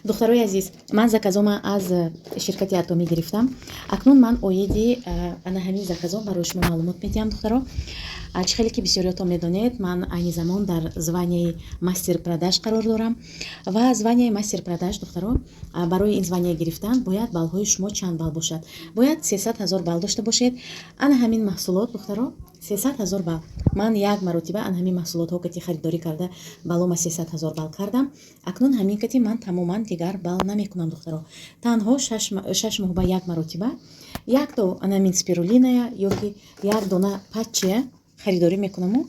Духтарои азиз, ман заказома аз ширкати Атомӣ гирифтам. Акнун ман оиди ана ҳамин заказом барои шумо маълумот медиҳам, духтаро. Чӣ хеле ки бисёриётон медонед, ман айни замон дар званияи мастер продаж қарор дорам ва званияи мастер продаж, духтаро, барои ин звания гирифтан бояд баллҳои шумо чанд балл бошад? Бояд 300 000 балл дошта бошед. Ана ҳамин маҳсулот, духтаро, 300 000 балл. Ман як маротиба ана ҳамин маҳсулотҳо кати харидорӣ карда, баллома 300 000 балл кардам. Акнун ҳамин кати ман тамоман дигар балл намекунам, духтаро. Танҳо 6 моҳ ба як маротиба якто ана ҳамин спирулиная ёки як дона патчия харидорӣ мекунаму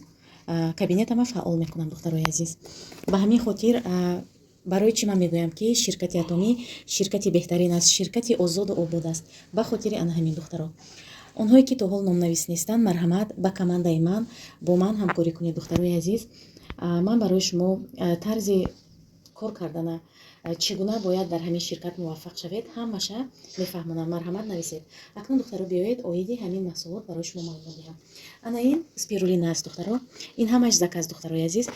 кабинетама фаъол мекунам, духтарои азиз. Ба ҳамин хотир, барои чӣ ман мегӯям, ки ширкати Атомӣ ширкати беҳтарин аст, ширкати озоду обод аст? Ба хотири ана ҳамин, духтаро. Онҳое ки то ҳол номнавис нестанд, марҳамат, ба командаи ман, бо ман ҳамкорӣ кунед, духтарои азиз. Ман барои шумо тарзи кор кардана, чӣ гуна бояд дар ҳамин ширкат муваффақ шавед, ҳамаша мефаҳмонам. Марҳамат, нависед. Акнун, духтаро, биёед, оиди ҳамин маҳсулот барои шумо маълумот диҳам. Ана ин спирулина аст, духтаро. Ин ҳамаш заказ, духтарои азиз,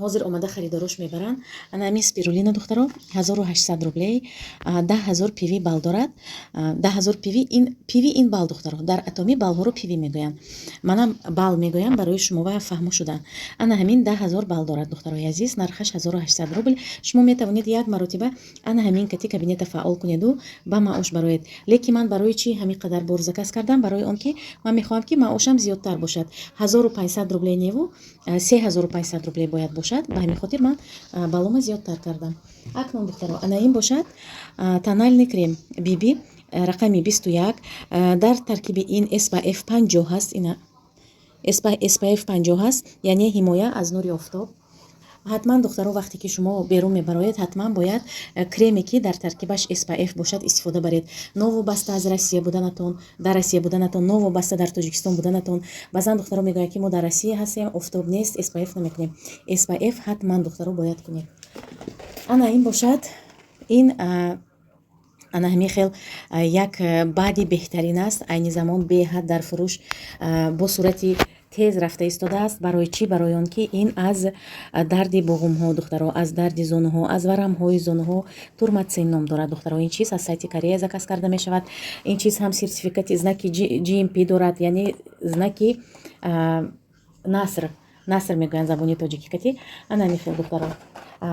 ҳозир омада харидорош мебаранд. Ана ҳамин спирулина, духтаро, 1800 рублей, 10 000 PV балл дорад. 10 000 PV, ин PV, ин балл, духтаро. Дар Атомӣ баллҳоро PV мегӯянд, манам балл мегӯям барои шумо ва фаҳмо шудан. Ана ҳамин 10 000 балл дорад, духтарои азиз, нархаш 1800 рубл. Шумо метавонед як маротиба ана ҳамин кати кабинета фаъол кунеду ба маош бароед. Лекин ман барои чӣ ҳамин қадар бор заказ кардам? Барои он ки ман мехоҳам, ки маошам зиёдтар бошад. 1500 рублей неву, 3500 рублей бояд бошад. Ба ҳамин хотир ман баллома зиёдтар кардам. Акнун, духтаро, ана ин бошад тональный крем BB рақами 21. Дар таркиби ин SPF 50 ҳаст. Ина SPF 50 ҳаст, яъне ҳимоя аз нури офтоб. Ҳатман, духтаро, вақте ки шумо берун мебароед, ҳатман бояд креме, ки дар таркибаш SPF бошад, истифода баред. Новобаста аз Россия буданатон, дар Россия буданатон, новобаста дар Тоҷикистон буданатон. Баъзан духтаро мегӯянд, ки мо дар Россия ҳастем, офтоб нест, SPF намекунем. SPF ҳатман, духтаро, бояд кунед. Ана ин бошад, ин ана ҳамин хел як БАДи беҳтарин аст. Айни замон беҳад дар фурӯш бо сурати тез рафта истодааст. Барои чӣ? Барои он ки ин аз дарди буғумҳо, духтаро, аз дарди зонуҳо, аз варамҳои зонуҳо, турматсин ном дорад, духтаро. Ин чиз аз сайти Корея заказ карда мешавад. Ин чиз ҳам сертификати знаки GMP дорад, яъне знаки наср, наср мегӯянд забони тоҷикӣ кати. Ана ҳамин хел, духтаро,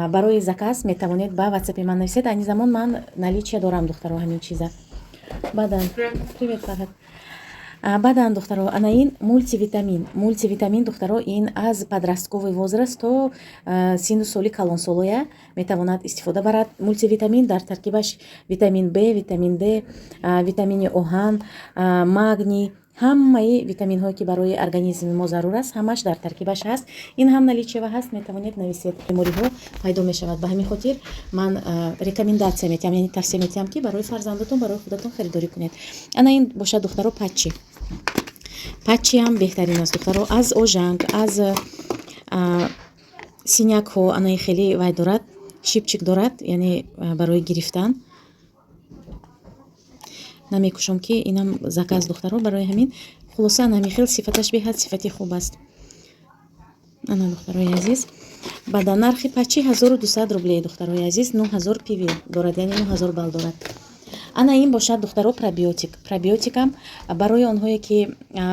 барои заказ метавонед ба ватсапи ман нависед. Айни замон ман наличие дорам, духтаро, ҳамин чиза. Баъдан, привет, Фарҳад. Баъдан, духтаро, ана ин мултивитамин. Мултивитамин, духтаро, ин аз подростковый возраст то синну соли калонсолоя метавонад истифода барад. Мултивитамин дар таркибаш витамин Б, витамин Д, витамини оҳан, магний, ҳамаи витаминҳое, ки барои организми мо зарур аст, ҳамаш дар таркибаш ҳаст. Ин ҳам наличиева ҳаст, метавонед нависед. Бемориҳо пайдо мешавад. Ба ҳамин хотир ман рекомендация метиҳам, яъне тавсия метиҳам, ки барои фарзандотон, барои худатон харидорӣ кунед. Ана ин бошад, духтаро, патчи. Патчиам беҳтарин аст, духтаро, аз ожанг, аз синякҳо. Анаи хеле вай дорад, щипчик дорад, яъне барои гирифтан. Намекушам, ки инам заказ, духтаро. Барои ҳамин, хулоса, ана ҳамин хел сифаташ беҳад сифати хуб аст. Ана, духтарои азиз, баъда нархи патчи 1200 рублей, духтарои азиз, 9000 PV дорад, яъне 9000 балл дорад. Ана ин бошад, духтаро, пробиотик. Пробиотикам барои онҳое, ки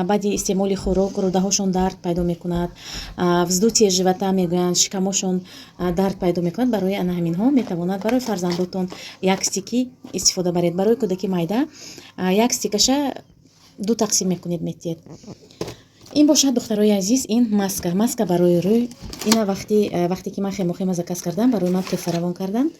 баъди истеъмоли хӯрок рӯдаҳошон дард пайдо мекунад, вздутие живота мегӯянд, шикамошон дард пайдо мекунад, барои ана ҳаминҳо метавонад. Барои фарзандотон як стики истифода баред. Барои кӯдаки майда як стикаша ду тақсим мекунед, метиҳед. Ин бошад, духтарои азиз, ин маска, маска барои рӯй. Ина вақте ки ман хемохема заказ кардам, барои ман туҳфа равон карданд.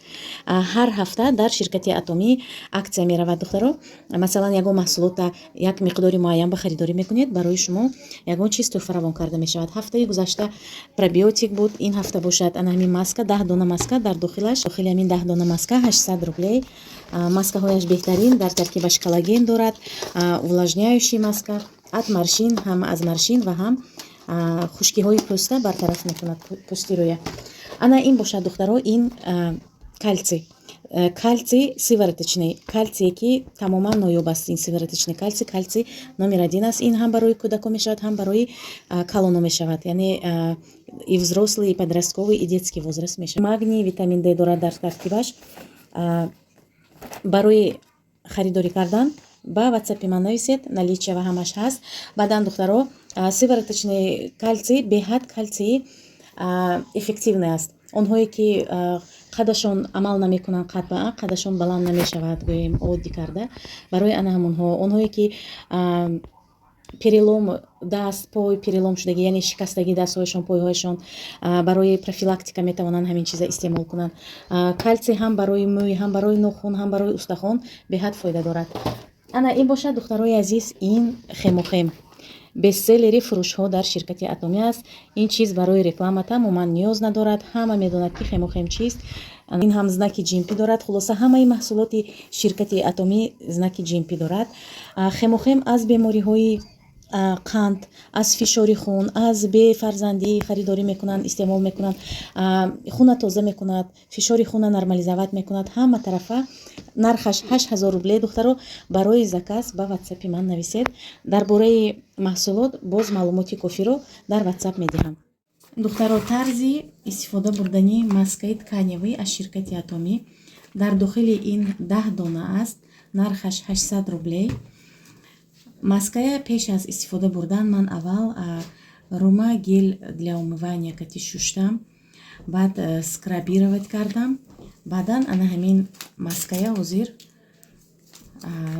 Ҳар ҳафта дар ширкати Атомӣ акция меравад, духтаро. Масалан, ягон маҳсулота як миқдори муайян ба харидорӣ мекунед, барои шумо ягон чиз туҳфа равон карда мешавад. Ҳафтаи гузашта пробиотик буд, ин ҳафта бошад ана ҳамин маска, 10 дона маска дар дохилаш. Дохили ҳамин 10 дона маска 800 рублей. Маскаҳояш беҳтарин, дар таркибаш коллаген дорад, увлажняющий маска, от морщин, ҳам аз морщин ва ҳам хушкиҳои пӯста бартараф мекунад, пӯсти рӯя. Ана ин бошад, духтаро, ин Кальций. Кальций сывороточный, кальцие ки тамоман ноёб аст. Ин сывороточный кальций, кальций номер один аст. Ин ҳам барои кӯдако мешавад, ҳам барои калоно мешавад, яъне и взрослый, и подростковый, и детский возраст мешавад. Магний, витамин Д дорад дар таркибаш. Барои харидорӣ кардан ба ватсапи ман нависед, наличие ва ҳамаш ҳаст. Баъдан, духтаро, сывороточный кальций беҳад кальции эффективный аст. Онҳое ки қадашон амал намекунанд, қад ба қадашон баланд намешавад, гӯем оддӣ карда, барои ана ҳамонҳо. Онҳое ки перелом даст, пой, перелом шудагӣ, яъне шикастагӣ дастҳояшон, пойҳояшон, барои профилактика метавонанд ҳамин чиза истеъмол кунанд. Кальций ҳам барои мӯй, ҳам барои нохун, ҳам барои устахон беҳад фоида дорад. Ана ин бошад, духтарои азиз, ин Хемохим бестселлери фурӯшҳо дар ширкати Атомӣ аст. Ин чиз барои реклама тамоман ниёз надорад, ҳама медонад, ки Хемохим чист. Ин ҳам знаки GMP дорад. Хулоса, ҳамаи маҳсулоти ширкати Атомӣ знаки GMP дорад. Хемохим аз бемориҳои қанд, аз фишори хун, аз бефарзандӣ харидорӣ мекунанд, истеъмол мекунанд. Хуна тоза мекунад, фишори хуна нормализовать мекунад ҳама тарафа. Нархаш 8000 рубле, духтаро. Барои заказ ба ватсапи ман нависед. Дар бораи маҳсулот боз маълумоти кофиро дар ватсап медиҳам. Духтаро, тарзи истифода бурдани маскаи тканевый аз ширкати Атомӣ. Дар дохили ин 10 дона аст, нархаш 800 рублей. Маская пеш аз истифода бурдан ман аввал рума гель для умывания кати шуштам, баъд скрабировать кардам, баъдан ана ҳамин маская ҳозир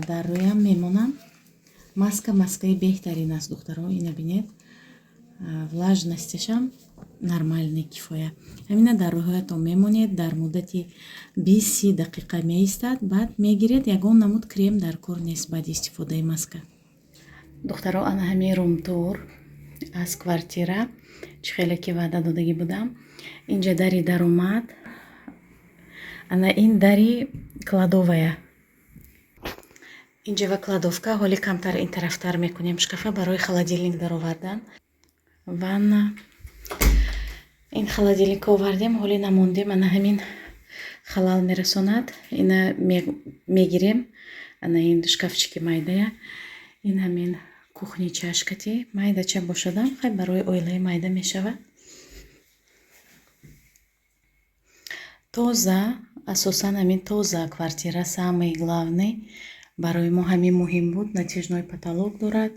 дар рӯям мемонам. Маска маскаи беҳтарин аст, духтаро, ина бинед, влажность ашам нормальный, кифоя. Ҳамина дар рӯҳоятон мемонед, дар муддати 20-30 дақиқа меистад, баъд мегиред. Ягон намуд крем дар кор нест баъди истифодаи маска. Духтаро, ана ҳамин рум-тур аз квартира, чӣ хеле ки ваъда додагӣ будам. Инҷа дари даромад, ана ин дари кладовая, инҷа ва кладовка. Ҳоли камтар ин тарафтар мекунем шкафа барои холодильник даровардан. Ванна, ин холодильник овардем, ҳоли намондем. Ана ҳамин халал мерасонад, ина мегирем. Ана ин шкафчики майдая, ин ҳамин кухни чашкати майдача бошадам, хай, барои оилаи майда мешавад. Тоза, асосан ҳамин тоза квартира самый главный, барои мо ҳамин муҳим буд. Натяжной потолок дорад.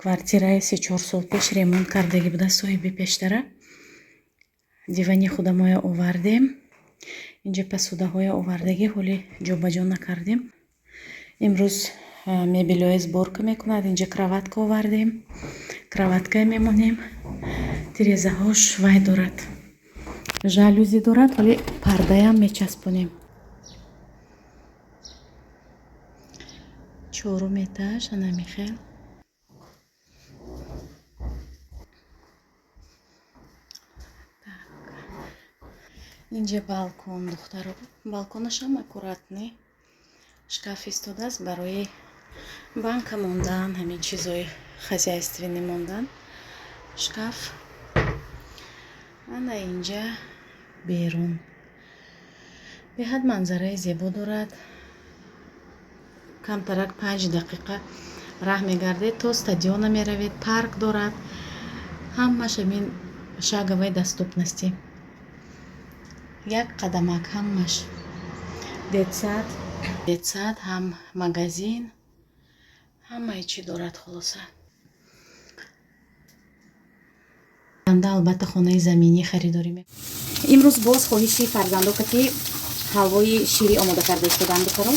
Квартираи 3-4 сол пеш ремонт кардагӣ буда соҳиби пештара. Дивани худамоя овардем, инҷа посудаҳоя овардагӣ, ҳоли ҷобаҷо накардем. Имрӯз мебелҳои сборка мекунад. Инҷа кроватка овардем, кроваткае мемонем. Тирезаҳош вай дорад, жалюзи дорад, вале пардаям мечаспонем. Чорум этаж, ана михел. Инҷа балкон, духтаро, балконашам аккуратный. Шкаф истодааст барои банка мондан, ҳамин чизои хозяйственный мондан, шкаф. Ана инҷа берун беҳад манзараи зебо дорад. Камтарак 5 дақиқа раҳ мегардед, то стадиона меравед, парк дорад, ҳамаш ҳамин шаговой доступности, як қадамак ҳамаш. Детсад, детсад ҳам, магазин, ҳамаи чӣ дорад. Хулоса, албатта, хонаи заминӣ харидорӣ. Имрӯз боз хоҳиши фарзандока ки ҳалвои ширӣ омода карда истодам. Духтаро,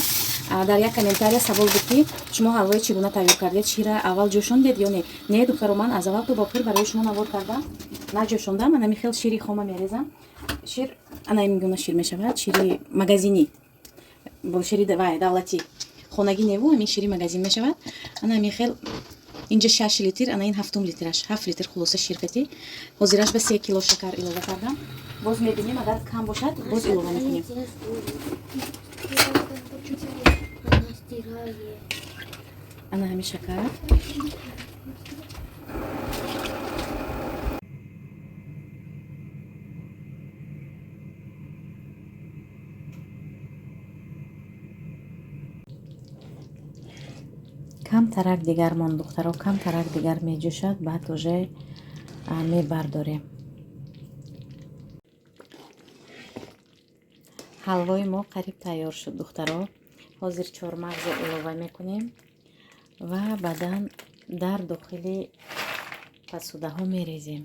дар як комментария савол буд, ки шумо ҳалвои чӣ гуна тайёр кардед, шира аввал ҷӯшондед ё не? Не, духтаро, ман аз аввал то ба охир барои шумо навор кардам, наҷӯшондам. Ана михел шири хома мерезам. Шир ана ин гуна шир мешавад, шири магазинӣ, бо шири вай давлатӣ, хонагӣ неву, ҳамин шири магазин мешавад. Ана михел инҷа 6 литр, ана ин ҳафтум литраш, 7 литр. Хулоса, ширкати ҳозираш ба 3 кило шакар илова кардам. Боз мебинем, агар кам бошад, боз илова мекунем. Она стирает. Ана ҳамин шакар. Камтарак дигар монд, духтаро, камтарак дигар меҷӯшад, баъд уже мебардорем. Ҳалвои мо қариб тайёр шуд, духтаро. Ҳозир чормағзо илова мекунем ва баъдан дар дохили пасудаҳо мерезем.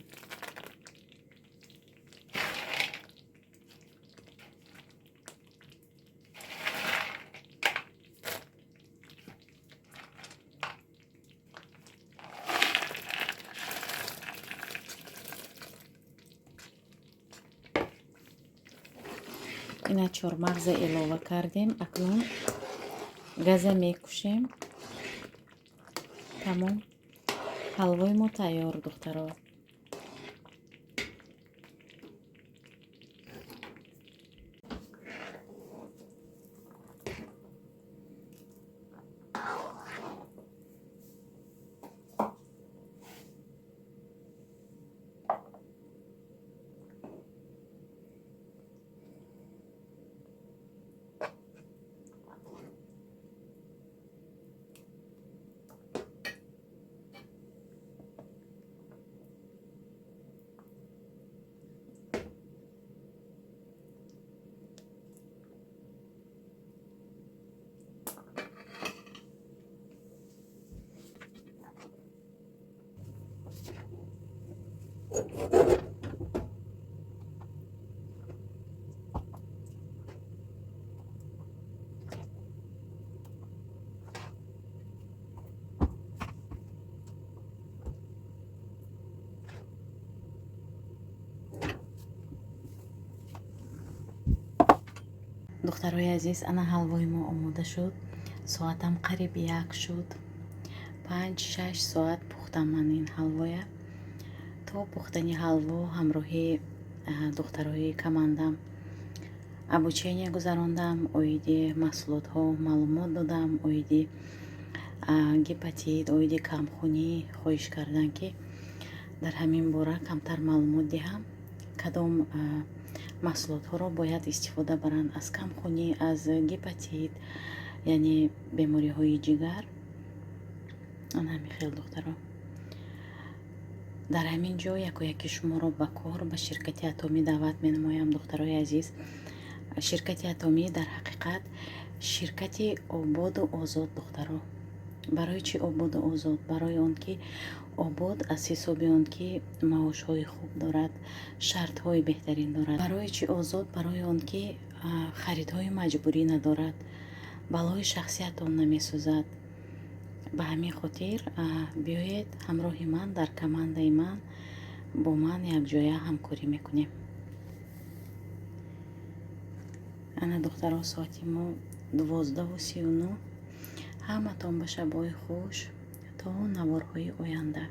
Ина чормағза илова кардем. Акнун газа мекушем. Тамом, ҳалвои мо тайёр, духтаро. Духтарои азиз, ана ҳалвои мо омода шуд. Соатам қариб 1 шуд. 5-6 соат пухтам ман ин ҳалвоя. То пухтани ҳалво ҳамроҳи духтарои командам обучение гузарондам, оиди маҳсулотҳо маълумот додам, оиди гепатит, оиди камхунӣ. Хоҳиш карданд, ки дар ҳамин бора камтар маълумот диҳам, кадом маҳсулотҳоро бояд истифода баранд аз камхунӣ, аз гепатит, яъне бемориҳои ҷигар. Ана ҳамин хел, духтаро. Дар ҳамин ҷо яко-яки шуморо ба кор ба ширкати Атомӣ даъват менамоям, духтарои азиз. Ширкати Атомӣ дар ҳақиқат ширкати ободу озод, духтаро. Барои чӣ ободу озод? Барои он ки обод аз ҳисоби он ки маошҳои хуб дорад, шартҳои беҳтарин дорад. Барои чӣ озод? Барои он ки харидҳои маҷбурӣ надорад, балои шахсиятон намесӯзад. Ба ҳамин хотир биёед ҳамроҳи ман дар командаи ман бо ман якҷоя ҳамкорӣ мекунем. Ана, духтаро, соати мо 12:39. Ҳаматон ба шабҳои хуш то наворҳои оянда.